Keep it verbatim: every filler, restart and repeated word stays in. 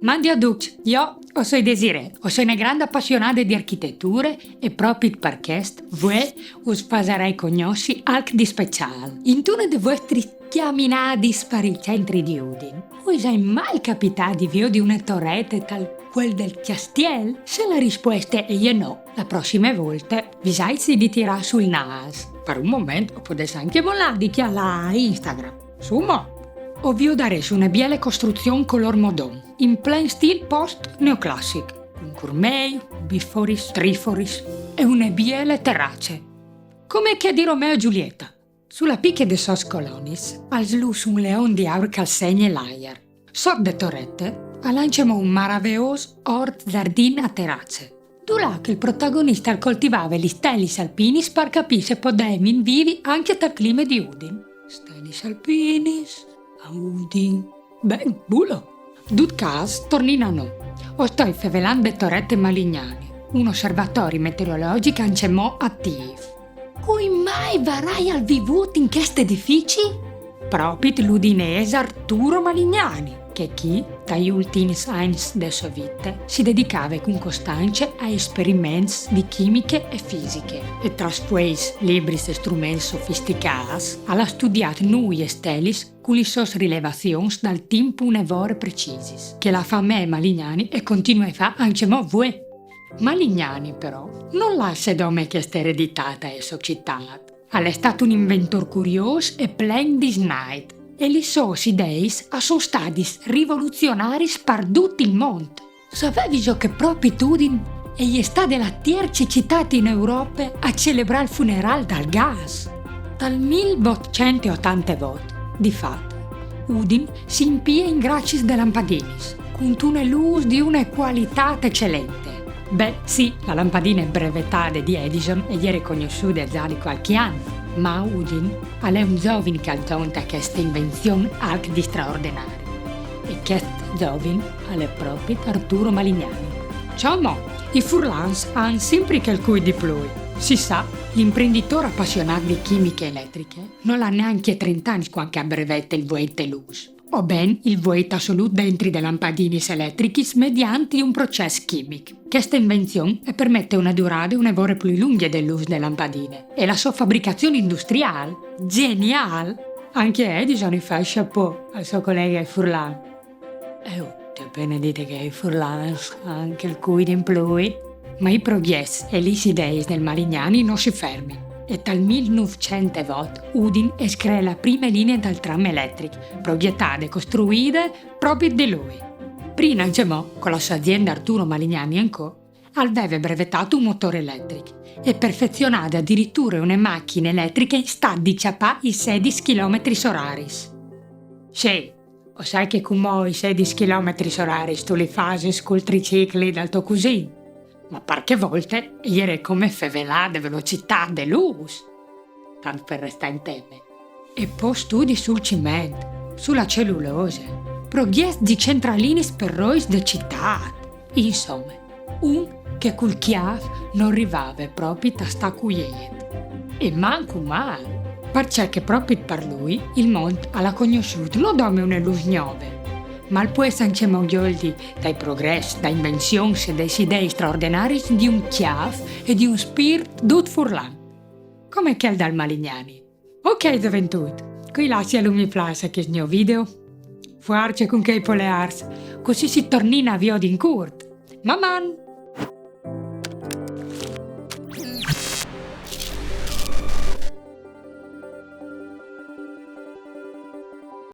Mandi a ducj, jo o soi Desirée, o soi une grande apassionade di architeture e propit par chest vuê us fasarei cognossi alc di speciâl. Intune des vuestris cjaminadis par il centri di Udin, us è mai capitât di viodi une torete tal cuel dal cjastiel? Se la rispueste e je no, la prossime volte visaitsi di tirâ sù il nâs. Par un moment o podês ancje molâ di cjalâ Instagram. Su mo! O viodarês une biele costruzion colôr modon, in plen stîl post-neoclassic, cun curmei, biforis, triforis e une biele terace. Come chê di Romeo e Giulietta. Su la piche des sôs colonis al slûs un leon di aur che al segne l'aiar. Sot de torete al è ancjemò un maraveôs ort zardin a terace, dulà che il protagonist al coltivave lis stelis alpinis par capî se e podevin vivi ancje tal clime di Udin. Stelis alpinis a Udin. Ben, bulo! Dut câs, tornìn a nô. O stoi fevelant de Torete Malignani, un osservatori meteorologjic ancjemò atîf. Cui mai varaial vivût in chest edifici? Propit l'udinês Arturo Malignani, che chi, tai ultins agns de sô vite, si dedicave cun costance a esperiments di chimiche e fisiche, e tra fueis, libris e struments sofisticâts, al à studiât nûi e stelis cun lis sôs rilevazions dal timp une vore precisis, che la famee Malignani e continue a fâ ancjemò vuê. Malignani, però, nol lasse dome cheste ereditât ae sô citât. Al è stât un inventôr curiôs e plen di snait, e lis sôs ideis a son stadis rivoluzionariis par dut il mont. Savêviso che propit Udin e je stade la tierce citât in Europe a celebrâ il funerâl dal gas? Dal mil votcent e otantevot, di fat, Udin si impie in graciis de lampadinis, cuntune lûs di une cualitât ecelente. Beh, sì, la lampadine brevetade di Edison e je recognossude za di cualchi an, ma a Udin al è un zovin che al zonte a cheste invenzion alc di straordenari. E chest zovin al è propit Arturo Malignani. Ciò mo, i furlans a àn simpri cualcun di plui. Si sa, l'imprenditôr apassionât di chimiche eletriche nol à nancje trente agns cuant che al brevete il vueit de lûs, o ben il vueit assolût dentri des lampadinis eletrichis mediant un procès chimic. Cheste invenzion e permete une durade une vore plui lungje de lûs de lampadine, e la sô fabricazion industriâl, gjeniâl, ancje Edison i fa il chapeau al so coleghe furlan. Eh, oh, ti ai pene dite che i furlans a àn cualcun di plui. Ma i progjets e lis ideis dal Malignani no si fermin, e tal mil nûfcent e vot Udin e scree la prime linie dal tram eletric, progjetade e costruide propit di lui. Prin ancjemò, cu la sô aziende Arturo Malignani and Co, al veve brevetât un motôr eletric e perfezionade adiriture une machine eletriche in stât di cjapâ i sedis chilometris oraris. Sì, o sai che cumò i sedis chilometris oraris tu li fasis cul tricicli dal to cusin, ma par chê volte e jere come fevelâ de velocitât de lûs. Tant par restâ in teme. E po studis sul ciment, su la celulose, progjets di centralinis par rois de citât. Insome, un che cul cjâf nol rivave propit a stâ cuiet. E mancul mâl, parcè che propit par lui il mont al à cognossût no dome une lûs gnove, ma al pues ancjemò gjoldi dai progrès, da invenzions e dai ideis straordenariis di un cjâf e di un spirt dut furlan, come chel dal Malignani. Ok, zoventût, cui lassi un mi plâs a chest gno video. Fuarce cun chei poleârs, cussì si tornìn a viodi in curt. Maman!